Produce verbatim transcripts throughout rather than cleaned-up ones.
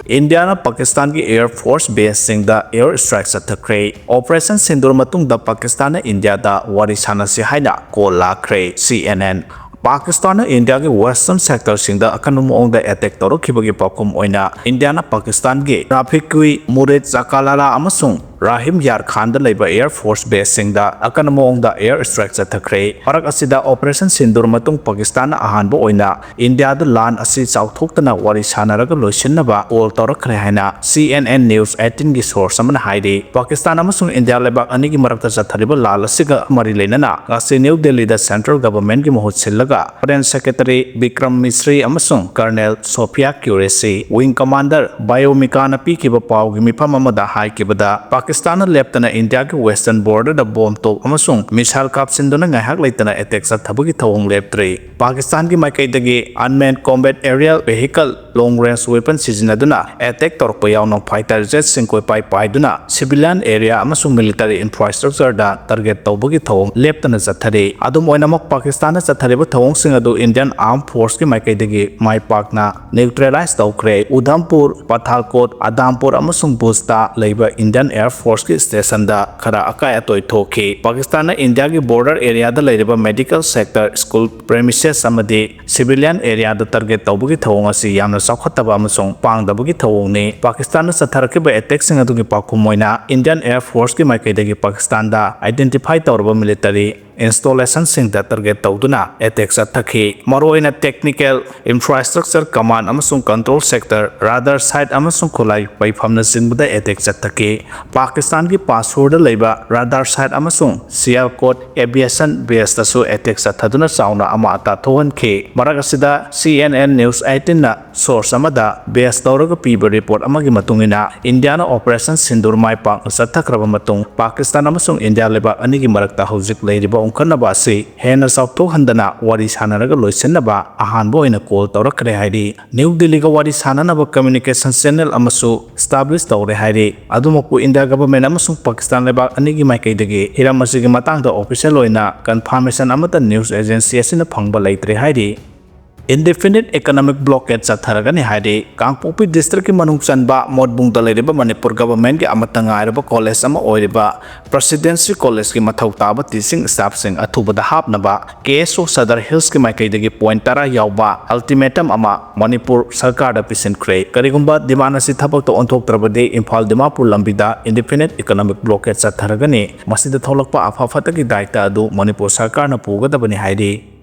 ꯏꯟꯗꯤꯌꯥꯅ ꯄꯥꯀꯤꯁꯇꯥꯟꯒꯤ air force ꯕꯦꯁꯁꯤꯡꯗ air strike ꯆꯠꯊꯈ꯭ꯔꯦ꯫ ꯑꯣꯄꯔꯦꯁꯟ ꯁꯤꯟꯗꯨꯔ ꯃꯇꯨꯡꯗ ꯄꯥꯀꯤꯁꯇꯥꯟꯅ ꯏꯟꯗꯤꯌꯥꯗ ꯋꯥꯔꯤ ꯁꯥꯟꯅꯁꯤ ꯍꯥꯏꯅ ꯀꯣꯜ ꯂꯥꯛꯈ꯭ꯔꯦ꯫ ꯁꯤ ꯑꯦꯟ ꯑꯦꯟ꯫ ꯄꯥꯀꯤꯁꯇꯥꯟꯅ ꯏꯟꯗꯤꯌꯥꯒꯤ ꯋꯦꯁꯇꯔꯟ ꯁꯦꯛꯇꯔꯁꯤꯡꯗ ꯑꯀꯟꯕ ꯃꯑꯣꯡꯗ ꯑꯦꯇꯦꯛ ꯇꯧꯔꯛꯈꯤꯕꯒꯤ ꯄꯥꯎꯈꯨꯝ ꯑꯣꯏꯅ ꯏꯟꯗꯤꯌꯥꯅ ꯄꯥꯀꯤꯁꯇꯥꯟꯒꯤ ꯔꯥꯐꯤꯀꯨꯏ, ꯃꯨꯔꯤꯗ, ꯆꯀꯥꯂꯥꯂꯥ ꯑꯃꯁꯨꯡ ꯔꯥꯍꯤꯝ ꯌꯥꯔ ꯈꯥꯟꯗ ꯂꯩꯕ ꯑꯦꯌꯔ ꯐꯣꯔꯁ ꯕꯦꯁꯁꯤꯡꯗ ꯑꯀꯟꯕ ꯃꯑꯣꯡꯗ ꯑꯦꯌꯔ ꯁ꯭ꯇ꯭ꯔꯥꯏꯛ ꯆꯠꯊꯈ꯭ꯔꯦ꯫ ꯃꯔꯛ ꯑꯁꯤꯗ ꯑꯣꯄꯔꯦꯁꯟ ꯁꯤꯟꯗꯨꯔ ꯃꯇꯨꯡ ꯄꯥꯀꯤꯁꯇꯥꯟꯅ ꯑꯍꯥꯟꯕ ꯑꯣꯏꯅ ꯏꯟꯗꯤꯌꯥꯗ ꯂꯥꯟ ꯑꯁꯤ ꯆꯥꯎꯊꯣꯛꯇꯅ ꯋꯥꯔꯤ ꯁꯥꯟꯅꯔꯒ ꯂꯣꯏꯁꯤꯟꯅꯕ ꯀꯣꯜ ꯇꯧꯔꯛꯈ꯭ꯔꯦ ꯍꯥꯏꯅ ꯁꯤ ꯑꯦꯟ ꯑꯦꯟ ꯅ꯭ꯌꯨꯁ ꯑꯩꯠꯇꯤꯟꯒꯤ ꯁꯣꯔꯁ ꯑꯃꯅ ꯍꯥꯏꯔꯤ꯫ ꯄꯥꯀꯤꯁꯇꯥꯟ ꯑꯃꯁꯨꯡ ꯏꯟꯗꯤꯌꯥ ꯂꯩꯕꯥꯛ ꯑꯅꯤꯒꯤ ꯃꯔꯛꯇ ꯆꯠꯊꯔꯤꯕ ꯂꯥꯟ ꯑꯁꯤꯒ ꯃꯔꯤ ꯂꯩꯅꯅ ꯉꯁꯤ ꯅ꯭ꯌꯨ ꯗꯦꯜꯂꯤꯗ ꯁꯦꯟꯇ꯭ꯔꯦꯜ ꯒꯚꯔꯟꯃꯦꯟꯠꯀꯤ ꯃꯍꯨꯠ ꯁꯤꯜꯂꯒ ꯐꯣꯔꯦꯟ ꯁꯦꯀ꯭ꯔꯦꯇꯔꯤ ꯕꯤꯀ꯭ꯔꯝ ꯃꯤꯁ꯭ꯔꯤ ꯑꯃꯁꯨꯡ ꯀꯔꯅꯦꯜ ꯁꯣꯐꯤꯌꯥ ꯀ꯭ꯌꯨꯔꯦꯁꯤ, ꯋꯤꯡ ꯀꯃꯥꯟꯗꯔ ꯕꯥꯏꯑꯣꯃꯤꯀꯥꯅ ꯄꯤꯈꯤꯕ ꯄꯥꯎꯒꯤ ꯃꯤꯐꯝ ꯑꯃꯗ ꯍꯥꯏꯈꯤꯕꯗ, ꯄꯥꯀꯤꯁꯇꯥꯟꯅ ꯂꯦꯞꯇꯅ ꯏꯟꯗꯤꯌꯥꯒꯤ ꯋꯦꯁꯇꯔꯟ ꯕꯣꯔꯗꯔꯗ ꯕꯣꯝ ꯇꯣꯞ ꯑꯃꯁꯨꯡ ꯃꯤꯁꯥꯏꯜ ꯀꯥꯞꯁꯤꯟꯗꯨꯅ ꯉꯥꯏꯍꯥꯛ ꯂꯩꯇꯅ ꯑꯦꯇꯦꯛ ꯆꯠꯊꯕꯒꯤ ꯊꯧꯑꯣꯡ ꯂꯦꯞꯇ꯭ꯔꯤ꯫ ꯄꯥꯀꯤꯁꯇꯥꯟꯒꯤ ꯃꯥꯏꯀꯩꯗꯒꯤ unmanned combat aerial vehicle long range weapon ꯁꯤꯖꯤꯟꯅꯗꯨꯅ ꯑꯦꯇꯦꯛ ꯇꯧꯔꯛꯄ ꯌꯥꯎꯅ ꯐꯥꯏꯇꯔ ꯖꯦꯠꯁꯤꯡ ꯀꯣꯏꯄꯥꯏ ꯄꯥꯏꯗꯨꯅ civilian area ꯑꯃꯁꯨꯡ military infrastructure ꯗ target ꯇꯧꯕꯒꯤ ꯊꯧꯑꯣꯡ ꯂꯦꯞꯇꯅ ꯆꯠꯊꯔꯤ꯫ ꯑꯗꯨꯝ ꯑꯣꯏꯅꯃꯛ, ꯄꯥꯀꯤꯁꯇꯥꯟꯅ ꯆꯠꯊꯔꯤꯕ ꯊꯧꯑꯣꯡꯁꯤꯡ ꯑꯗꯨ Indian Armed Force ꯀꯤ ꯃꯥꯏꯀꯩꯗꯒꯤ ꯃꯥꯏ ꯄꯥꯛꯅ neutralize ꯇꯧꯈ꯭ꯔꯦ꯫ ꯎꯙꯝꯄꯨꯔ, ꯄꯊꯥꯜꯀꯣꯠ, ꯑꯗꯥꯝꯄꯨꯔ ꯑꯃꯁꯨꯡ ꯚꯨꯖꯇ ꯂꯩꯕ Indian Air Force ꯀꯤ station ꯗ ꯈꯔ ꯑꯀꯥꯏ ꯑꯇꯣꯏ ꯊꯣꯛꯈꯤ꯫ ꯄꯥꯀꯤꯁꯇꯥꯟꯅ ꯏꯟꯗꯤꯌꯥꯒꯤ border area ꯗ ꯂꯩꯔꯤꯕ medical sector, school premises ꯑꯃꯗꯤ civilian area ꯗ target ꯇꯧꯕꯒꯤ ꯊꯧꯑꯣꯡ ꯑꯁꯤ ꯌꯥꯝꯅ ꯆꯥꯎꯈꯠꯇꯕ ꯑꯃꯁꯨꯡ ꯄꯥꯡꯗꯕꯒꯤ ꯊꯧꯑꯣꯡꯅꯤ꯫ ꯄꯥꯀꯤꯁꯇꯥꯟꯅ ꯆꯠꯊꯔꯛꯈꯤꯕ attack ꯁꯤꯡ ꯑꯗꯨꯒꯤ ꯄꯥꯎꯈꯨꯝ ꯑꯣꯏꯅ Indian Air Force ꯀꯤ ꯃꯥꯏꯀꯩꯗꯒꯤ ꯄꯥꯀꯤꯁꯇꯥꯟꯗ identify ꯇꯧꯔꯕ military installation ꯁꯤꯡꯗ target ꯇꯧꯗꯨꯅ attack ꯆꯠꯊꯈꯤ꯫ ꯃꯔꯨꯑꯣꯏꯅ technical infrastructure, command ꯑꯃꯁꯨꯡ control sector, radar site ꯑꯃꯁꯨꯡ ꯈꯨꯠꯂꯥꯏ ꯄꯩꯐꯝꯅꯆꯤꯡꯕꯗ attack ꯆꯠꯊꯈꯤ꯫ ꯄꯥꯀꯤꯁꯇꯥꯟꯒꯤ ꯄꯥꯁꯣꯔꯗ ꯂꯩꯕ radar site ꯑꯃꯁꯨꯡ ꯁꯤꯌꯥꯜꯀꯣꯠ aviation base ꯇꯁꯨ attack ꯆꯠꯊꯗꯨꯅ ꯆꯥꯎꯅ ꯑꯃꯥꯡ ꯑꯇꯥ ꯊꯣꯛꯍꯟꯈꯤ꯫ ꯃꯔꯛ ꯑꯁꯤꯗ, C N N News eighteen ꯅ source ꯑꯃꯗ base ꯇꯧꯔꯒ ꯄꯤꯕ report ꯑꯃꯒꯤ ꯃꯇꯨꯡ ꯏꯟꯅ, ꯏꯟꯗꯤꯌꯥꯅ Operation Sindoor ꯃꯥꯏ ꯄꯥꯛꯅ ꯆꯠꯊꯈ꯭ꯔꯕ ꯃꯇꯨꯡ, ꯄꯥꯀꯤꯁꯇꯥꯟ ꯑꯃꯁꯨꯡ ꯏꯟꯗꯤꯌꯥ ꯂꯩꯕꯥꯛ ꯑꯅꯤꯒꯤ ꯃꯔꯛꯇ ꯍꯧꯖꯤꯛ ꯂꯩꯔꯤꯕ ꯎꯪꯈꯠꯅꯕ ꯑꯁꯤ ꯍꯦꯟꯅ ꯆꯥꯎꯊꯣꯛꯍꯟꯗꯅ ꯋꯥꯔꯤ ꯁꯥꯟꯅꯔꯒ ꯂꯣꯏꯁꯤꯟꯅꯕ ꯑꯍꯥꯟꯕ ꯑꯣꯏꯅ call ꯇꯧꯔꯛꯈ꯭ꯔꯦ ꯍꯥꯏꯔꯤ꯫ ꯅ꯭ꯌꯨ ꯗꯤꯜꯂꯤꯒ ꯋꯥꯔꯤ ꯁꯥꯟꯅꯅꯕ communication channel ꯑꯃꯁꯨ establish ꯇꯧꯔꯦ ꯍꯥꯏꯔꯤ꯫ ꯑꯗꯨꯃꯛꯄꯨ, ꯏꯟꯗꯤꯌꯥ government ꯑꯃꯁꯨꯡ ꯄꯥꯀꯤꯁꯇꯥꯟ ꯂꯩꯕꯥꯛ ꯑꯅꯤꯒꯤ ꯃꯥꯏꯀꯩꯗꯒꯤ ꯍꯤꯔꯝ ꯑꯁꯤꯒꯤ ꯃꯇꯥꯡꯗ official ꯑꯣꯏꯅ confirmation ꯑꯃꯠꯇ news agency ꯑꯁꯤꯅ ꯐꯪꯕ ꯂꯩꯇ꯭ꯔꯦ ꯍꯥꯏꯔꯤ꯫ Indefinite economic blockade ꯆꯠꯊꯔꯒꯅꯤ ꯍꯥꯏꯔꯤ꯫ ꯀꯥꯡꯄꯣꯛꯄꯤ districtꯀꯤ ꯃꯅꯨꯡ ꯆꯟꯕ ꯃꯣꯠꯕꯨꯡꯗ ꯂꯩꯔꯤꯕ ꯃꯅꯤꯄꯨꯔ governmentꯀꯤ ꯑꯃꯠꯇ ꯉꯥꯏꯔꯕ college ꯑꯃ ꯑꯣꯏꯔꯤꯕ Presidency Collegeꯀꯤ ꯃꯊꯧ ꯇꯥꯕ teaching staffꯁꯤꯡ ꯑꯊꯨꯕꯗ ꯍꯥꯞꯅꯕ K S O Sadar Hillsꯀꯤ ꯃꯥꯏꯀꯩꯗꯒꯤ point ꯇꯔꯥ ꯌꯥꯎꯕ ultimatum ꯑꯃ ꯃꯅꯤꯄꯨꯔ ꯁꯔꯀꯥꯔꯗ ꯄꯤꯁꯤꯟꯈ꯭ꯔꯦ꯫ ꯀꯔꯤꯒꯨꯝꯕ demand ꯑꯁꯤ ꯊꯕꯛꯇ ꯑꯣꯟꯊꯣꯛꯇ꯭ꯔꯕꯗꯤ ꯏꯝꯐꯥꯜ ꯗꯤꯃꯥꯄꯨꯔ ꯂꯝꯕꯤꯗ indefinite economic blockade ꯆꯠꯊꯔꯒꯅꯤ꯫ ꯃꯁꯤꯗ ꯊꯣꯛꯂꯛꯄ ꯑꯐ ꯐꯠꯇꯒꯤ ꯗꯥꯏꯇ ꯑꯗꯨ ꯃꯅꯤꯄꯨꯔ ꯁꯔꯀꯥꯔꯅ ꯄꯨꯒꯗꯕꯅꯤ ꯍꯥꯏꯔꯤ꯫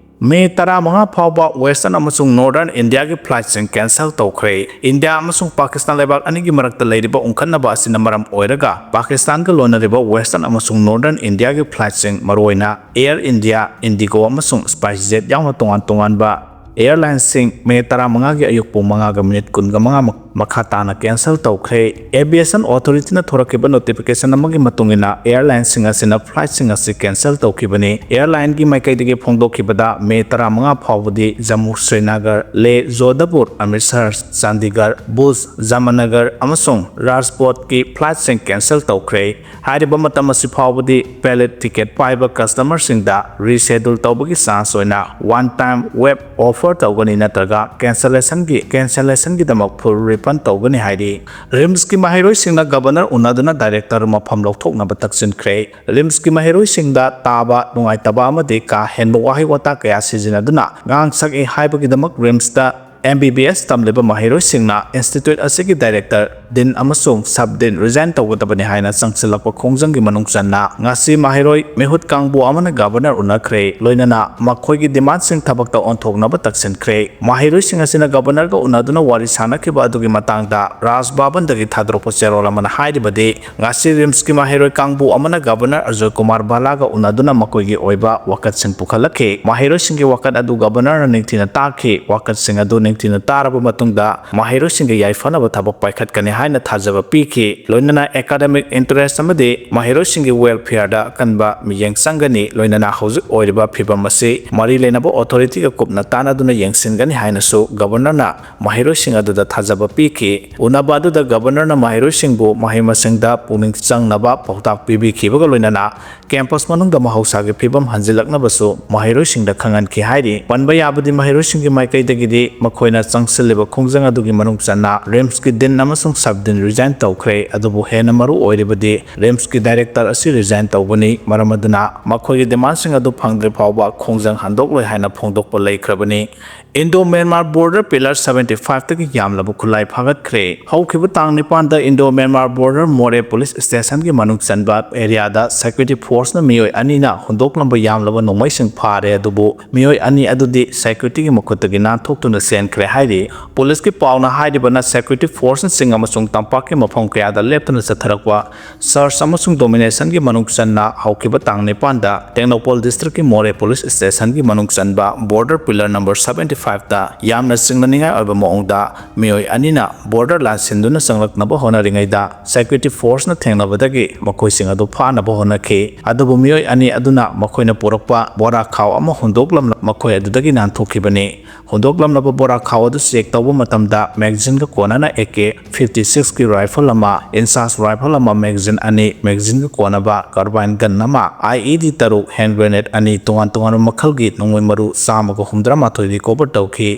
ꯃꯦ ꯇꯔꯥꯃꯉꯥ ꯐꯥꯎꯕ Western ꯑꯃꯁꯨꯡ Northern Indiaꯒꯤ flightꯁꯤꯡ cancel ꯇꯧꯈ꯭ꯔꯦ꯫ ꯏꯟꯗꯤꯌꯥ ꯑꯃꯁꯨꯡ ꯄꯥꯀꯤꯁꯇꯥꯟ ꯂꯩꯕꯥꯛ ꯑꯅꯤꯒꯤ ꯃꯔꯛꯇ ꯂꯩꯔꯤꯕ ꯎꯪꯈꯠꯅꯕ ꯑꯁꯤꯅ ꯃꯔꯝ ꯑꯣꯏꯔꯒ ꯄꯥꯀꯤꯁꯇꯥꯟꯒ ꯂꯣꯟꯅꯔꯤꯕ Western ꯑꯃꯁꯨꯡ Northern Indiaꯒꯤ flightꯁꯤꯡ, ꯃꯔꯨꯑꯣꯏꯅ Air India, IndiGo ꯑꯃꯁꯨꯡ SpiceJet ꯌꯥꯎꯅ ꯇꯣꯉꯥꯟ ꯇꯣꯉꯥꯟꯕ airlineꯁꯤꯡ ꯃꯦ ꯇꯔꯥꯃꯉꯥꯒꯤ ꯑꯌꯨꯛ ꯄꯨꯡ ꯃꯉꯥꯒ minute ꯀꯨꯟꯒ ꯃꯉꯥ ꯃꯈꯥ ꯇꯥꯅ cancel ꯇꯧꯈ꯭ꯔꯦ꯫ Aviation Authorityꯅ ꯊꯣꯔꯛꯈꯤꯕ notification ꯑꯃꯒꯤ ꯃꯇꯨꯡ ꯏꯟꯅ, airlineꯁꯤꯡ ꯑꯁꯤꯅ flightꯁꯤꯡ ꯑꯁꯤ cancel ꯇꯧꯈꯤꯕꯅꯤ꯫ Airlineꯒꯤ ꯃꯥꯏꯀꯩꯗꯒꯤ ꯐꯣꯡꯗꯣꯛꯈꯤꯕꯗ, ꯃꯦ ꯇꯔꯥꯃꯉꯥ ꯐꯥꯎꯕꯗꯤ ꯖꯝꯃꯨ, ꯁ꯭ꯔꯤꯅꯒꯔ, ꯂꯦꯍ, ꯖꯣꯙꯄꯨꯔ, ꯑꯃ꯭ꯔꯤꯠꯁꯔ, ꯆꯥꯟꯗꯤꯒꯔ, ꯚꯨꯖ, ꯖꯥꯝꯅꯒꯔ ꯑꯃꯁꯨꯡ ꯔꯥꯖꯀꯣꯠꯀꯤ flightꯁꯤꯡ cancel ꯇꯧꯈ꯭ꯔꯦ꯫ ꯍꯥꯏꯔꯤꯕ ꯃꯇꯝ ꯑꯁꯤ ꯐꯥꯎꯕꯗꯤ valid ticket ꯄꯥꯏꯕ customerꯁꯤꯡꯗ reschedule ꯇꯧꯕꯒꯤ chance ꯑꯣꯏꯅ one time waiver offer ꯇꯧꯒꯅꯤ, ꯅꯠꯇ꯭ꯔꯒ cancellationꯒꯤ, cancellationꯒꯤꯗꯃꯛ full refund ꯇꯧꯒꯅꯤ ꯍꯥꯏꯔꯤ꯫ RIMSꯀꯤ ꯃꯍꯩꯔꯣꯏꯁꯤꯡꯅ governor ꯎꯅꯗꯨꯅ director ꯃꯐꯝ ꯂꯧꯊꯣꯛꯅꯕ ꯇꯛꯁꯤꯟꯈ꯭ꯔꯦ꯫ RIMSꯀꯤ ꯃꯍꯩꯔꯣꯏꯁꯤꯡꯗ ꯇꯥꯕ ꯅꯨꯡꯉꯥꯏꯇꯕ ꯑꯃꯗꯤ ꯀꯥ ꯍꯦꯟꯕ ꯋꯥꯍꯩ ꯋꯥꯇꯥ ꯀꯌꯥ ꯁꯤꯖꯤꯟꯅꯗꯨꯅ ꯉꯥꯡ ꯁꯛꯏ ꯍꯥꯏꯕꯒꯤꯗꯃꯛ RIMSꯇ M B B S ꯇꯝꯂꯤꯕ ꯃꯍꯩꯔꯣꯏꯁꯤꯡꯅ institute ꯑꯁꯤꯒꯤ director, dean ꯑꯃꯁꯨꯡ sub dean resign ꯇꯧꯒꯗꯕꯅꯤ ꯍꯥꯏꯅ ꯆꯪꯁꯤꯜꯂꯛꯄ ꯈꯣꯡꯖꯪꯒꯤ ꯃꯅꯨꯡ ꯆꯟꯅ ꯉꯁꯤ ꯃꯍꯩꯔꯣꯏ ꯃꯤꯍꯨꯠ ꯀꯥꯡꯕꯨ ꯑꯃꯅ governor ꯎꯅꯈ꯭ꯔꯦ, ꯂꯣꯏꯅꯅ ꯃꯈꯣꯏꯒꯤ demandꯁꯤꯡ ꯊꯕꯛꯇ ꯑꯣꯟꯊꯣꯛꯅꯕ ꯇꯛꯁꯤꯟꯈ꯭ꯔꯦ꯫ ꯃꯍꯩꯔꯣꯏꯁꯤꯡ ꯑꯁꯤꯅ governorꯒ ꯎꯅꯗꯨꯅ ꯋꯥꯔꯤ ꯁꯥꯅꯈꯤꯕ ꯑꯗꯨꯒꯤ ꯃꯇꯥꯡꯗ ꯔꯥꯖ ꯚꯕꯟꯗꯒꯤ ꯊꯥꯗꯣꯔꯛꯄ ꯆꯦꯔꯣꯜ ꯑꯃꯅ ꯍꯥꯏꯔꯤꯕꯗꯤ, ꯉꯁꯤ RIMSꯀꯤ ꯃꯍꯩꯔꯣꯏ ꯀꯥꯡꯕꯨ ꯑꯃꯅ governor ꯑꯖꯣꯏ ꯀꯨꯃꯥꯔ ꯚꯜꯂꯥꯒ ꯎꯅꯗꯨꯅ ꯃꯈꯣꯏꯒꯤ ꯑꯣꯏꯕ ꯋꯥꯀꯠꯁꯤꯡ ꯄꯨꯈꯠꯂꯛꯈꯤ꯫ ꯃꯍꯩꯔꯣꯏꯁꯤꯡꯒꯤ ꯋꯥꯀꯠ ꯑꯗꯨ governorꯅ ꯅꯤꯡꯊꯤꯅ ꯇꯥꯈꯤ꯫ ꯋꯥꯀꯠꯁꯤꯡ ꯑꯗꯨ ꯅꯤꯡꯊꯤꯅ ꯇꯥꯔꯕ ꯃꯇꯨꯡꯗ ꯃꯍꯩꯔꯣꯏꯁꯤꯡꯒꯤ ꯌꯥꯏꯐꯅꯕ ꯊꯕꯛ ꯄꯥꯏꯈꯠꯀꯅꯤ ꯍꯥꯏꯅ ꯊꯥꯖꯕ ꯄꯤꯈꯤ꯫ ꯂꯣꯏꯅꯅ academic interest ꯑꯃꯗꯤ ꯃꯍꯩꯔꯣꯏꯁꯤꯡꯒꯤ welfareꯗ ꯑꯀꯟꯕ ꯃꯤꯠꯌꯦꯡ ꯆꯪꯒꯅꯤ꯫ ꯂꯣꯏꯅꯅ ꯍꯧꯖꯤꯛ ꯑꯣꯏꯔꯤꯕ ꯐꯤꯕꯝ ꯑꯁꯤ ꯃꯔꯤ ꯂꯩꯅꯕ authorityꯒ ꯀꯨꯞꯅ ꯇꯥꯟꯅꯗꯨꯅ ꯌꯦꯡꯁꯤꯟꯒꯅꯤ ꯍꯥꯏꯅꯁꯨ governorꯅ ꯃꯍꯩꯔꯣꯏꯁꯤꯡ ꯑꯗꯨꯗ ꯊꯥꯖꯕ ꯄꯤꯈꯤ꯫ ꯎꯅꯕ ꯑꯗꯨꯗ governorꯅ ꯃꯍꯩꯔꯣꯏꯁꯤꯡꯕꯨ ꯃꯍꯩ ꯃꯁꯤꯡꯗ ꯄꯨꯛꯅꯤꯡ ꯆꯪꯅꯕ ꯄꯥꯎꯇꯥꯛ ꯄꯤꯕꯤꯈꯤꯕꯒ ꯂꯣꯏꯅꯅ campus ꯃꯅꯨꯡꯗ ꯃꯍꯧꯁꯥꯒꯤ ꯐꯤꯕꯝ ꯍꯟꯖꯤꯜꯂꯛꯅꯕꯁꯨ ꯃꯍꯩꯔꯣꯏꯁꯤꯡꯗ ꯈꯪꯍꯟꯈꯤ ꯍꯥꯏꯔꯤ꯫ ꯄꯟꯕ ꯌꯥꯕꯗꯤ ꯃꯍꯩꯔꯣꯏꯁꯤꯡꯒꯤ ꯃꯥꯏꯀꯩꯗꯒꯤꯗꯤ ꯃꯈꯣꯏꯅ ꯆꯪꯁꯤꯜꯂꯤꯕ ꯈꯣꯡꯖꯪ ꯑꯗꯨꯒꯤ ꯃꯅꯨꯡ ꯆꯟꯅ RIMSꯀꯤ dean ꯑꯃꯁꯨꯡ sub dean resign ꯇꯧꯈ꯭ꯔꯦ꯫ ꯑꯗꯨꯕꯨ ꯍꯦꯟꯅ ꯃꯔꯨ ꯑꯣꯏꯔꯤꯕꯗꯤ RIMSꯀꯤ director ꯑꯁꯤ resign ꯇꯧꯕꯅꯤ꯫ ꯃꯔꯝ ꯑꯗꯨꯅ ꯃꯈꯣꯏꯒꯤ demandꯁꯤꯡ ꯑꯗꯨ ꯐꯪꯗ꯭ꯔꯤ ꯐꯥꯎꯕ ꯈꯣꯡꯖꯪ ꯍꯟꯗꯣꯛꯂꯣꯏ ꯍꯥꯏꯅ ꯐꯣꯡꯗꯣꯛꯄ ꯂꯩꯈ꯭ꯔꯕꯅꯤ꯫ Indo Myanmar border pillar seventy fiveꯇꯒꯤ ꯌꯥꯝꯂꯕ ꯈꯨꯠꯂꯥꯏ ꯐꯥꯒꯠꯈ꯭ꯔꯦ꯫ ꯍꯧꯈꯤꯕ ꯇꯥꯡ ꯅꯤꯄꯥꯟꯗ Indo Myanmar border Moreh police stationꯒꯤ ꯃꯅꯨꯡ ꯆꯟꯕ areaꯗ security forceꯅ ꯃꯤꯑꯣꯏ ꯑꯅꯤꯅ ꯍꯨꯟꯗꯣꯛꯂꯝꯕ ꯌꯥꯝꯂꯕ ꯅꯣꯡꯃꯩꯁꯤꯡ ꯐꯥꯔꯦ꯫ ꯑꯗꯨꯕꯨ ꯃꯤꯑꯣꯏ ꯑꯅꯤ ꯑꯗꯨꯗꯤ securityꯒꯤ ꯃꯈꯨꯠꯇꯒꯤ ꯅꯥꯟꯊꯣꯛꯇꯨꯅ ꯆꯦꯟꯈ꯭ꯔꯦ ꯍꯥꯏꯔꯤ꯫ Policeꯀꯤ ꯄꯥꯎꯅ ꯍꯥꯏꯔꯤꯕꯅ security forceꯅꯁꯤꯡ ꯑꯃꯁꯨꯡ ꯇꯝꯄꯥꯛꯀꯤ ꯃꯐꯝ ꯀꯌꯥꯗ ꯂꯦꯞꯇꯅ ꯆꯠꯊꯔꯛꯄ search ꯑꯃꯁꯨꯡ dominationꯒꯤ ꯃꯅꯨꯡ ꯆꯟꯅ ꯍꯧꯈꯤꯕ ꯇꯥꯡ ꯅꯤꯄꯥꯟꯗ ꯇꯦꯡꯅꯧꯄꯜ districtꯀꯤ ꯃꯣꯔꯦ police stationꯒꯤ ꯃꯅꯨꯡ ꯆꯟꯕ border pillar number seventy fiveꯇ ꯌꯥꯝꯅ ꯆꯤꯡꯅꯅꯤꯡꯉꯥꯏ ꯑꯣꯏꯕ ꯃꯑꯣꯡꯗ ꯃꯤꯑꯣꯏ ꯑꯅꯤꯅ border ꯂꯥꯟꯁꯤꯟꯗꯨꯅ ꯆꯪꯂꯛꯅꯕ ꯍꯣꯠꯅꯔꯤꯉꯩꯗ security forceꯅ ꯊꯦꯡꯅꯕꯗꯒꯤ ꯃꯈꯣꯏꯁꯤꯡ ꯑꯗꯨ ꯐꯥꯅꯕ ꯍꯣꯠꯅꯈꯤ꯫ ꯑꯗꯨꯕꯨ ꯃꯤꯑꯣꯏ ꯑꯅꯤ ꯑꯗꯨꯅ ꯃꯈꯣꯏꯅ ꯄꯨꯔꯛꯄ ꯕꯣꯔꯥ ꯈꯥꯎ ꯑꯃ ꯍꯨꯟꯗꯣꯛꯂꯝꯂ ꯃꯈꯣꯏ ꯑꯗꯨꯗꯒꯤ ꯅꯥꯟꯊꯣꯛꯈꯤꯕꯅꯤ꯫ ꯍꯨꯟꯗꯣꯛꯂꯝꯂꯕ ꯕꯣꯔꯥ ꯈꯥꯎ ꯑꯗꯨ check ꯇꯧꯕ ꯃꯇꯝꯗ magazineꯒ ꯀꯣꯟꯅꯅ AK fifty sixꯀꯤ rifle ꯑꯃ, INSAS rifle ꯑꯃ, magazine ꯑꯅꯤ, magazineꯒ ꯀꯣꯟꯅꯕ carbine gun ꯑꯃ, IED ꯇꯔꯨꯛ, hand grenade ꯑꯅꯤ, ꯇꯣꯉꯥꯟ ꯇꯣꯉꯥꯟꯕ ꯃꯈꯜꯒꯤ ꯅꯣꯡꯃꯩ ꯃꯔꯨ ꯆꯥꯝꯃꯒ ꯍꯨꯝꯗ꯭ꯔꯥ ꯃꯥꯊꯣꯏ recover ꯇꯧꯈꯤ꯫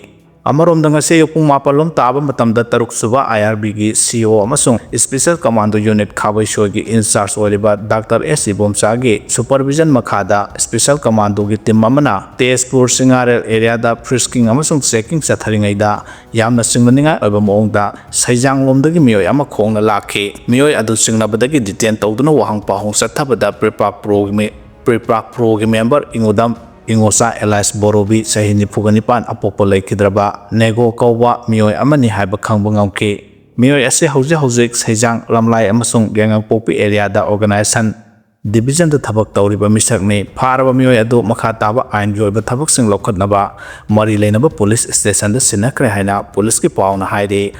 ꯑꯃꯔꯣꯝꯗ ꯉꯁꯤ ꯑꯌꯨꯛ ꯄꯨꯡ ꯃꯥꯄꯜ ꯂꯣꯝ ꯇꯥꯕ ꯃꯇꯝꯗ ꯇꯔꯨꯛ ꯁꯨꯕ IRBꯒꯤ CO ꯑꯃꯁꯨꯡ Special Commando Unit ꯈꯥꯕꯩꯁꯣꯏꯒꯤ in-charge ꯑꯣꯏꯔꯤꯕ Doctor S ꯏꯕꯣꯝꯆꯥꯒꯤ supervision ꯃꯈꯥꯗ Special Commandoꯒꯤ team ꯑꯃꯅ ꯇꯦꯖꯄꯨꯔ ꯁꯤꯡꯉꯥꯔꯦꯜ areaꯗ frisking ꯑꯃꯁꯨꯡ checking ꯆꯠꯊꯔꯤꯉꯩꯗ ꯌꯥꯝꯅ ꯆꯤꯡꯅꯅꯤꯡꯉꯥꯏ ꯑꯣꯏꯕ ꯃꯑꯣꯡꯗ ꯁꯩꯖꯥꯡꯂꯣꯝꯗꯒꯤ ꯃꯤꯑꯣꯏ ꯑꯃ ꯈꯣꯡꯅ ꯂꯥꯛꯈꯤ꯫ ꯃꯤꯑꯣꯏ ꯑꯗꯨ ꯆꯤꯡꯅꯕꯗꯒꯤ detain ꯇꯧꯗꯨꯅ ꯋꯥꯍꯪ ꯄꯥꯎꯍꯪ ꯆꯠꯊꯕꯗ PREPAK Proꯒꯤ ꯃꯤ-, PREPAK Proꯒꯤ member ꯏꯉꯨꯗꯝ ꯏꯉꯣꯆꯥ alias ꯕꯣꯔꯣꯕꯤ ꯆꯍꯤ ꯅꯤꯐꯨꯒ ꯅꯤꯄꯥꯟ ꯑꯄꯣꯛꯄ ꯂꯩꯈꯤꯗ꯭ꯔꯕ ꯅꯦꯒꯣ ꯀꯧꯕ ꯃꯤꯑꯣꯏ ꯑꯃꯅꯤ ꯍꯥꯏꯕ ꯈꯪꯕ ꯉꯝꯈꯤ꯫ ꯃꯤꯑꯣꯏ ꯑꯁꯤ ꯍꯧꯖꯤꯛ ꯍꯧꯖꯤꯛ ꯁꯩꯖꯥꯡ, ꯂꯝꯂꯥꯏ ꯑꯃꯁꯨꯡ ꯌꯥꯏꯉꯪꯄꯣꯛꯄꯤ areaꯗ organization divisionꯗ ꯊꯕꯛ ꯇꯧꯔꯤꯕ ꯃꯤꯁꯛꯅꯤ꯫ ꯐꯥꯔꯕ ꯃꯤꯑꯣꯏ ꯑꯗꯨ ꯃꯈꯥ ꯇꯥꯕ ꯑꯥꯏꯟꯒꯤ ꯑꯣꯏꯕ ꯊꯕꯛꯁꯤꯡ ꯂꯧꯈꯠꯅꯕ ꯃꯔꯤ ꯂꯩꯅꯕ police stationꯗ ꯁꯤꯟꯅꯈ꯭ꯔꯦ ꯍꯥꯏꯅ policeꯀꯤ ꯄꯥꯎꯅ ꯍꯥꯏꯔꯤ꯫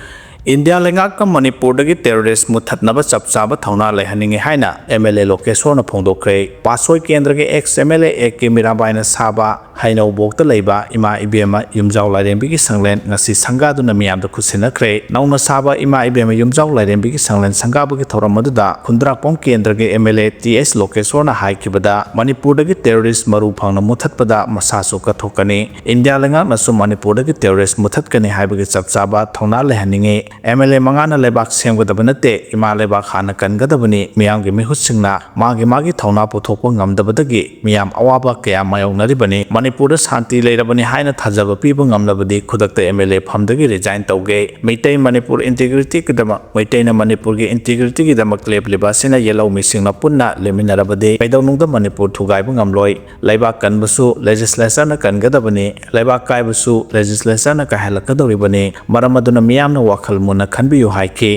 ꯏꯟꯗꯤꯌꯥ ꯂꯩꯉꯥꯛꯅ ꯃꯅꯤꯄꯨꯔꯗꯒꯤ terrorist ꯃꯨꯠꯊꯠꯅꯕ ꯆꯞ ꯆꯥꯕ ꯊꯧꯅꯥ ꯂꯩꯍꯟꯅꯤꯡꯏ ꯍꯥꯏꯅ M L A ꯂꯣꯀꯦꯁꯣꯔꯅ ꯐꯣꯡꯗꯣꯛꯈ꯭ꯔꯦ꯫ ꯄꯥꯠꯁꯣꯏ ꯀꯦꯟꯗ꯭ꯔꯒꯤ ex M L A A K ꯃꯤꯔꯥꯕꯥꯏꯅ ꯁꯥꯕ ꯍꯩꯅꯧꯕꯣꯛꯇ ꯂꯩꯕ ꯏꯃꯥ ꯏꯕꯦꯝꯃ ꯌꯨꯝꯖꯥꯎ ꯂꯥꯏꯔꯦꯝꯕꯤꯒꯤ ꯁꯪꯂꯦꯟ ꯉꯁꯤ ꯁꯪꯒꯥꯗꯨꯅ ꯃꯤꯌꯥꯝꯗ ꯈꯨꯠꯁꯤꯟꯅꯈ꯭ꯔꯦ꯫ ꯅꯧꯅ ꯁꯥꯕ ꯏꯃꯥ ꯏꯕꯦꯝꯃ ꯌꯨꯝꯖꯥꯎ ꯂꯥꯏꯔꯦꯝꯕꯤꯒꯤ ꯁꯪꯂꯦꯟ ꯁꯪꯒꯥꯕꯒꯤ ꯊꯧꯔꯝ ꯑꯗꯨꯗ ꯈꯨꯟꯗ꯭ꯔꯥꯛꯄꯝ ꯀꯦꯟꯗ꯭ꯔꯒꯤ M L A T S ꯂꯣꯀꯦꯁꯣꯔꯅ ꯍꯥꯏꯈꯤꯕꯗ, ꯃꯅꯤꯄꯨꯔꯗꯒꯤ terrorist ꯃꯔꯨ ꯐꯪꯅ ꯃꯨꯠꯊꯠꯄꯗ ꯃꯁꯥꯁꯨ ꯀꯠꯊꯣꯛꯀꯅꯤ꯫ ꯏꯟꯗꯤꯌꯥ ꯂꯩꯉꯥꯛꯅꯁꯨ ꯃꯅꯤꯄꯨꯔꯗꯒꯤ terrorist ꯃꯨꯠꯊꯠꯀꯅꯤ ꯍꯥꯏꯕꯒꯤ ꯆꯞ ꯆꯥꯕ ꯊꯧꯅꯥ ꯂꯩꯍꯟꯅꯤꯡꯏ꯫ M L A ꯃꯉꯥꯅ ꯂꯩꯕꯥꯛ ꯁꯦꯝꯒꯗꯕ ꯅꯠꯇꯦ, ꯏꯃꯥ ꯂꯩꯕꯥꯛ ꯍꯥꯟꯅ ꯀꯟꯒꯗꯕꯅꯤ꯫ ꯃꯤꯌꯥꯝꯒꯤ ꯃꯤꯍꯨꯠꯁꯤꯡꯅ ꯃꯥꯒꯤ ꯃꯥꯒꯤ ꯊꯧꯅꯥ ꯄꯨꯊꯣꯛꯄ ꯉꯝꯗꯕꯗꯒꯤ ꯃꯤꯌꯥꯝ ꯑꯋꯥꯕ ꯀꯌꯥ ꯃꯥꯌꯣꯛꯅꯔꯤꯕꯅꯤ꯫ ꯃꯅꯤꯄꯨꯔꯗ ꯁꯥꯟꯇꯤ ꯂꯩꯔꯕꯅꯤ ꯍꯥꯏꯅ ꯊꯥꯖꯕ ꯄꯤꯕ ꯉꯝꯂꯕꯗꯤ ꯈꯨꯗꯛꯇ M L A ꯐꯝꯗꯒꯤ resign ꯇꯧꯒꯦ꯫ ꯃꯩꯇꯩ ꯃꯅꯤꯄꯨꯔ integrityꯒꯤꯗꯃꯛ, ꯃꯩꯇꯩꯅ ꯃꯅꯤꯄꯨꯔꯒꯤ integrityꯒꯤꯗꯃꯛ ꯂꯦꯞꯂꯤꯕ ꯑꯁꯤꯅ ꯌꯦꯜꯍꯧꯃꯤꯁꯤꯡꯅ ꯄꯨꯟꯅ ꯂꯦꯞꯃꯤꯟꯅꯔꯕꯗꯤ ꯀꯩꯗꯧꯅꯨꯡꯗ ꯃꯅꯤꯄꯨꯔ ꯊꯨꯒꯥꯏꯕ ꯉꯝꯂꯣꯏ꯫ ꯂꯩꯕꯥꯛ ꯀꯟꯕꯁꯨ legislatureꯅ ꯀꯟꯒꯗꯕꯅꯤ, ꯂꯩꯕꯥꯛ ꯀꯥꯏꯕꯁꯨ legislatureꯅ ꯀꯥꯏꯍꯜꯂꯛꯀꯗꯧꯔꯤꯕꯅꯤ꯫ ꯃꯔꯝ ꯑꯗꯨꯅ ꯃꯤꯌꯥꯝꯅ ꯋꯥꯈꯜ ꯃꯨꯟꯅ ꯈꯟꯕꯤꯌꯨ ꯍꯥꯏꯈꯤ꯫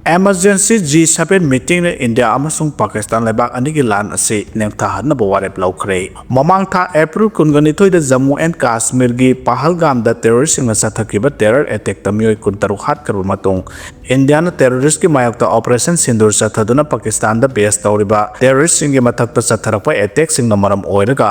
Emergency G seven meetingꯅ ꯏꯟꯗꯤꯌꯥ ꯑꯃꯁꯨꯡ ꯄꯥꯀꯤꯁꯇꯥꯟ ꯂꯩꯕꯥꯛ ꯑꯅꯤꯒꯤ ꯂꯥꯟ ꯑꯁꯤ ꯅꯦꯝꯊꯍꯟꯅꯕ ꯋꯥꯔꯦꯞ ꯂꯧꯈ꯭ꯔꯦ꯫ ꯃꯃꯥꯡ ꯊꯥ April ꯀꯨꯟꯒꯅꯤꯊꯣꯏꯗ ꯖꯝꯃꯨ ꯑꯦꯟ ꯀꯥꯁꯃꯤꯔꯒꯤ ꯄꯍꯜꯒꯥꯝꯗ terroristꯁꯤꯡꯅ ꯆꯠꯊꯈꯤꯕ terror attackꯇ ꯃꯤꯑꯣꯏ ꯀꯨꯟꯇꯔꯨꯛ ꯍꯥꯠꯈ꯭ꯔꯕ ꯃꯇꯨꯡ, ꯏꯟꯗꯤꯌꯥꯅ terroristꯀꯤ ꯃꯥꯌꯣꯛꯇ Operation Sindoor ꯆꯠꯊꯗꯨꯅ ꯄꯥꯀꯤꯁꯇꯥꯟꯗ base ꯇꯧꯔꯤꯕ terroristꯁꯤꯡꯒꯤ ꯃꯊꯛꯇ ꯆꯠꯊꯔꯛꯄ attackꯁꯤꯡꯅ ꯃꯔꯝ ꯑꯣꯏꯔꯒ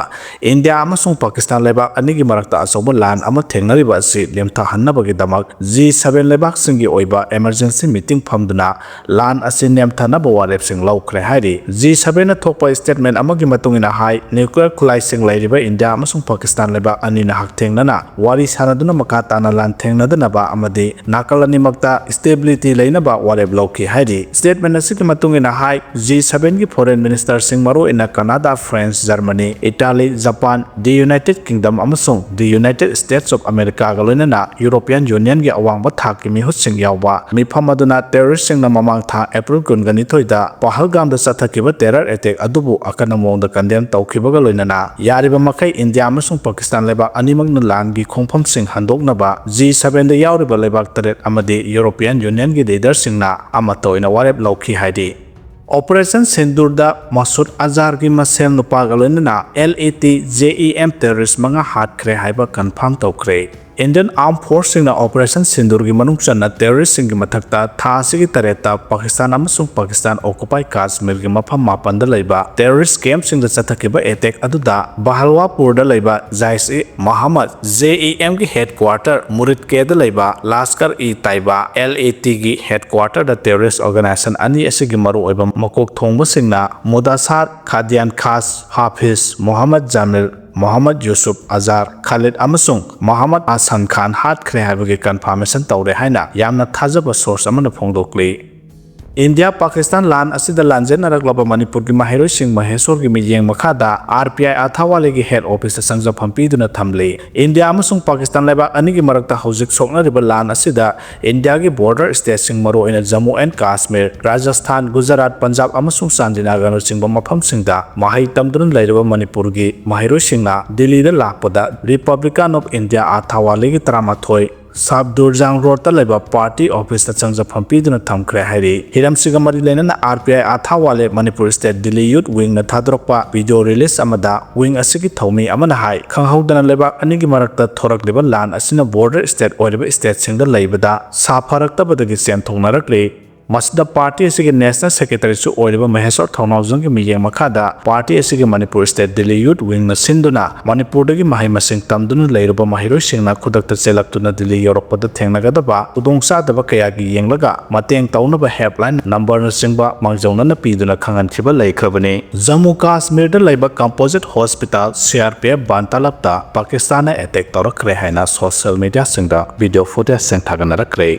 ꯏꯟꯗꯤꯌꯥ ꯑꯃꯁꯨꯡ ꯄꯥꯀꯤꯁꯇꯥꯟ ꯂꯩꯕꯥꯛ ꯑꯅꯤꯒꯤ ꯃꯔꯛꯇ ꯑꯆꯧꯕ ꯂꯥꯟ ꯑꯃ ꯊꯦꯡꯅꯔꯤꯕ ꯑꯁꯤ ꯂꯦꯝꯊꯍꯟꯅꯕꯒꯤꯗꯃꯛ G seven ꯂꯩꯕꯥꯛꯁꯤꯡꯒꯤ ꯑꯣꯏꯕ emergency meeting ꯐꯝꯗꯨꯅ ꯂꯥꯟ ꯑꯁꯤ ꯅꯦꯝꯊꯅꯕ ꯋꯥꯔꯦꯞꯁꯤꯡ ꯂꯧꯈ꯭ꯔꯦ ꯍꯥꯏꯔꯤ꯫ G sevenꯅ ꯊꯣꯛꯄ statement ꯑꯃꯒꯤ ꯃꯇꯨꯡ ꯏꯟꯅ ꯍꯥꯏ, nuclear ꯈꯨꯠꯂꯥꯏꯁꯤꯡ ꯂꯩꯔꯤꯕ ꯏꯟꯗꯤꯌꯥ ꯑꯃꯁꯨꯡ ꯄꯥꯀꯤꯁꯇꯥꯟ ꯂꯩꯕꯥꯛ ꯑꯅꯤꯅ ꯍꯛꯊꯦꯡꯅꯅ ꯋꯥꯔꯤ ꯁꯥꯅꯗꯨꯅ ꯃꯈꯥ ꯇꯥꯅ ꯂꯥꯟꯊꯦꯡꯅꯗꯅꯕ ꯑꯃꯗꯤ ꯅꯥꯀꯜ ꯑꯅꯤꯃꯛꯇ stability ꯂꯩꯅꯕ ꯋꯥꯔꯦꯞ ꯂꯧꯈꯤ ꯍꯥꯏꯔꯤ꯫ Statement ꯑꯁꯤꯒꯤ ꯃꯇꯨꯡ ꯏꯟꯅ ꯍꯥꯏ, G sevenꯒꯤ foreign ministerꯁꯤꯡ ꯃꯔꯨꯑꯣꯏꯅ ꯀꯅꯥꯗꯥ, France, Germany, Italy, Japan, the United Kingdom ꯑꯃꯁꯨꯡ the United States of Americaꯒ ꯂꯣꯏꯅꯅ European Unionꯒꯤ ꯑꯋꯥꯡꯕ ꯊꯥꯛꯀꯤ ꯃꯤꯍꯨꯠꯁꯤꯡ ꯌꯥꯎꯕ ꯃꯤꯐꯝ ꯑꯗꯨꯅ terroristꯁꯤꯡꯅ ꯃꯃꯥꯡ ꯊꯥ April ꯀꯨꯟꯒꯅꯤꯊꯣꯏꯗ ꯄꯍꯜꯒꯥꯝꯗ ꯆꯠꯊꯈꯤꯕ terror attack ꯑꯗꯨꯕꯨ ꯑꯀꯟꯕ ꯃꯑꯣꯡꯗ condemn ꯇꯧꯈꯤꯕꯒ ꯂꯣꯏꯅꯅ ꯌꯥꯔꯤꯕ ꯃꯈꯩ ꯏꯟꯗꯤꯌꯥ ꯑꯃꯁꯨꯡ ꯄꯥꯀꯤꯁꯇꯥꯟ ꯂꯩꯕꯥꯛ ꯑꯅꯤꯃꯛꯅ ꯂꯥꯟꯒꯤ ꯈꯣꯡꯐꯝꯁꯤꯡ ꯍꯟꯗꯣꯛꯅꯕ G sevenꯗ ꯌꯥꯎꯔꯤꯕ ꯂꯩꯕꯥꯛ ꯇꯔꯦꯠ ꯑꯃꯗꯤ European Unionꯒꯤ leaderꯁꯤꯡꯅ ꯑꯃꯠꯇ ꯑꯣꯏꯅ ꯋꯥꯔꯦꯞ ꯂꯧꯈꯤ ꯍꯥꯏꯔꯤ꯫ Operation Sindoorꯗ ꯃꯁꯨꯗ ꯑꯖꯍꯔꯒꯤ ꯃꯁꯦꯜ ꯅꯨꯄꯥꯒ ꯂꯣꯏꯅꯅ ꯂꯥꯇꯦꯝ terrorist ꯃꯉꯥ ꯍꯥꯠꯈ꯭ꯔꯦ ꯍꯥꯏꯕ confirm ꯇꯧꯈ꯭ꯔꯦ꯫ Indian Armed Forceꯁꯤꯡꯅ Operation Sindoorꯒꯤ ꯃꯅꯨꯡ ꯆꯟꯅ terroristꯁꯤꯡꯒꯤ ꯃꯊꯛꯇ ꯊꯥ ꯑꯁꯤꯒꯤ ꯇꯔꯦꯠꯇ ꯄꯥꯀꯤꯁꯇꯥꯟ ꯑꯃꯁꯨꯡ ꯄꯥꯀꯤꯁꯇꯥꯟ occupied ꯀꯥꯁꯃꯤꯔꯒꯤ ꯃꯐꯝ ꯃꯥꯄꯟꯗ ꯂꯩꯕ terrorist campꯁꯤꯡꯗ ꯆꯠꯊꯈꯤꯕ attack ꯑꯗꯨꯗ ꯕꯍꯜꯋꯥꯄꯨꯔꯗ ꯂꯩꯕ ꯖꯥꯏꯁ ꯏ ꯃꯍꯝꯃꯗ, JEMꯒꯤ headquarter, ꯃꯨꯔꯤꯗꯀꯦꯗ ꯂꯩꯕ ꯂꯥꯁꯀꯔ ꯏ ꯇꯥꯏꯕꯥ, LATꯒꯤ headquarterꯗ terrorist organization ꯑꯅꯤ ꯑꯁꯤꯒꯤ ꯃꯔꯨꯑꯣꯏꯕ ꯃꯀꯣꯛ ꯊꯣꯡꯕꯁꯤꯡꯅ ꯃꯨꯗꯥꯁꯥꯔ ꯈꯥꯗꯤꯌꯥꯟ ꯈꯥꯁ, ꯍꯥꯐꯤꯖ ꯃꯨꯍꯝꯃꯗ ꯖꯥꯃꯤꯜ, ꯃꯨꯍꯝꯃꯗ ꯌꯨꯁꯨꯐ ꯑꯖꯥꯔ ꯈꯥꯂꯤꯗ ꯑꯃꯁꯨꯡ ꯃꯨꯍꯝꯃꯗ ꯑꯁꯟ ꯈꯥꯟ ꯍꯥꯠꯈ꯭ꯔꯦ ꯍꯥꯏꯕꯒꯤ confirmation ꯇꯧꯔꯦ ꯍꯥꯏꯅ ꯌꯥꯝꯅ ꯊꯥꯖꯕ source ꯑꯃꯅ ꯐꯣꯡꯗꯣꯛꯂꯤ꯫ ꯏꯟꯗꯤꯌꯥ ꯄꯥꯀꯤꯁꯇꯥꯟ ꯂꯥꯟ ꯑꯁꯤꯗ ꯂꯥꯟꯖꯦꯟꯅꯔꯛꯂꯕ ꯃꯅꯤꯄꯨꯔꯒꯤ ꯃꯍꯩꯔꯣꯏꯁꯤꯡ ꯃꯍꯦꯁꯣꯔꯒꯤ ꯃꯤꯠꯌꯦꯡ ꯃꯈꯥꯗ RPI ꯑꯊꯥꯋꯥꯂꯦꯒꯤ head officeꯇ ꯆꯪꯖꯐꯝ ꯄꯤꯗꯨꯅ ꯊꯝꯂꯤ꯫ ꯏꯟꯗꯤꯌꯥ ꯑꯃꯁꯨꯡ ꯄꯥꯀꯤꯁꯇꯥꯟ ꯂꯩꯕꯥꯛ ꯑꯅꯤꯒꯤ ꯃꯔꯛꯇ ꯍꯧꯖꯤꯛ ꯁꯣꯛꯅꯔꯤꯕ ꯂꯥꯟ ꯑꯁꯤꯗ ꯏꯟꯗꯤꯌꯥꯒꯤ border stateꯁꯤꯡ, ꯃꯔꯨꯑꯣꯏꯅ ꯖꯝꯃꯨ and ꯀꯥꯁꯃꯤꯔ, ꯔꯥꯖꯁꯊꯥꯟ, ꯒꯨꯖꯔꯥꯠ, ꯄꯟꯖꯥꯕ ꯑꯃꯁꯨꯡ ꯆꯥꯟꯗꯤꯅꯥꯒꯔꯅꯆꯤꯡꯕ ꯃꯐꯝꯁꯤꯡꯗ ꯃꯍꯩ ꯇꯝꯗꯨꯅ ꯂꯩꯔꯕ ꯃꯅꯤꯄꯨꯔꯒꯤ ꯃꯍꯩꯔꯣꯏꯁꯤꯡꯅ ꯗꯤꯜꯂꯤꯗ ꯂꯥꯛꯄꯗ Republic of India ꯑꯊꯥꯋꯥꯂꯦꯒꯤ ꯇꯔꯥꯃꯥꯊꯣꯏ ꯁꯥꯕꯗꯨꯔꯖꯥꯡ ꯔꯣꯗꯇ ꯂꯩꯕ party officeꯇ ꯆꯪꯖꯐꯝ ꯄꯤꯗꯨꯅ ꯊꯝꯈ꯭ꯔꯦ ꯍꯥꯏꯔꯤ꯫ ꯍꯤꯔꯝꯁꯤꯒ ꯃꯔꯤ ꯂꯩꯅꯅ RPI ꯑꯊꯥꯋꯥꯂꯦ Manipur State Delhi Youth Wingꯅ ꯊꯥꯗꯣꯔꯛꯄ video release ꯑꯃꯗ wing ꯑꯁꯤꯒꯤ ꯊꯧꯃꯤ ꯑꯃꯅ ꯍꯥꯏ, ꯈꯪꯍꯧꯗꯅ ꯂꯩꯕꯥꯛ ꯑꯅꯤꯒꯤ ꯃꯔꯛꯇ ꯊꯣꯔꯛꯂꯤꯕ ꯂꯥꯟ ꯑꯁꯤꯅ border state ꯑꯣꯏꯔꯤꯕ stateꯁꯤꯡꯗ ꯂꯩꯕꯗ ꯁꯥꯐꯔꯛꯇꯕꯗꯒꯤ ꯆꯦꯟꯊꯣꯛꯅꯔꯛꯂꯤ꯫ ꯃꯁꯤꯗ party ꯑꯁꯤꯒꯤ national secretaryꯁꯨ ꯑꯣꯏꯔꯤꯕ ꯃꯍꯦꯁꯣꯔ ꯊꯧꯅꯥꯎꯖꯝꯒꯤ ꯃꯤꯠꯌꯦꯡ ꯃꯈꯥꯗ party ꯑꯁꯤꯒꯤ ꯃꯅꯤꯄꯨꯔ State Delhi Youth Wingꯅ ꯁꯤꯟꯗꯨꯅ ꯃꯅꯤꯄꯨꯔꯗꯒꯤ ꯃꯍꯩ ꯃꯁꯤꯡ ꯇꯝꯗꯨꯅ ꯂꯩꯔꯨꯕ ꯃꯍꯩꯔꯣꯏꯁꯤꯡꯅ ꯈꯨꯗꯛꯇ ꯆꯦꯜꯂꯛꯇꯨꯅ ꯗꯤꯜꯂꯤ ꯌꯧꯔꯛꯄꯗ ꯊꯦꯡꯅꯒꯗꯕ ꯈꯨꯗꯣꯡꯆꯥꯗꯕ ꯀꯌꯥꯒꯤ ꯌꯦꯡꯂꯒ ꯃꯇꯦꯡ ꯇꯧꯅꯕ helpline numberꯅꯆꯤꯡꯕ ꯃꯥꯡꯖꯧꯅꯅ ꯄꯤꯗꯨꯅ ꯈꯪꯍꯟꯈꯤꯕ ꯂꯩꯈ꯭ꯔꯕꯅꯤ꯫ ꯖꯝꯃꯨ ꯀꯥꯁꯃꯤꯔꯗ ꯂꯩꯕ Composite Hospital, CRPF ꯕꯥꯟꯇꯥꯂꯞꯇ ꯄꯥꯀꯤꯁꯇꯥꯟꯅ attack ꯇꯧꯔꯛꯈ꯭ꯔꯦ ꯍꯥꯏꯅ social mediaꯁꯤꯡꯗ video footageꯁꯤꯡ ꯊꯥꯒꯠꯅꯔꯛꯈ꯭ꯔꯦ꯫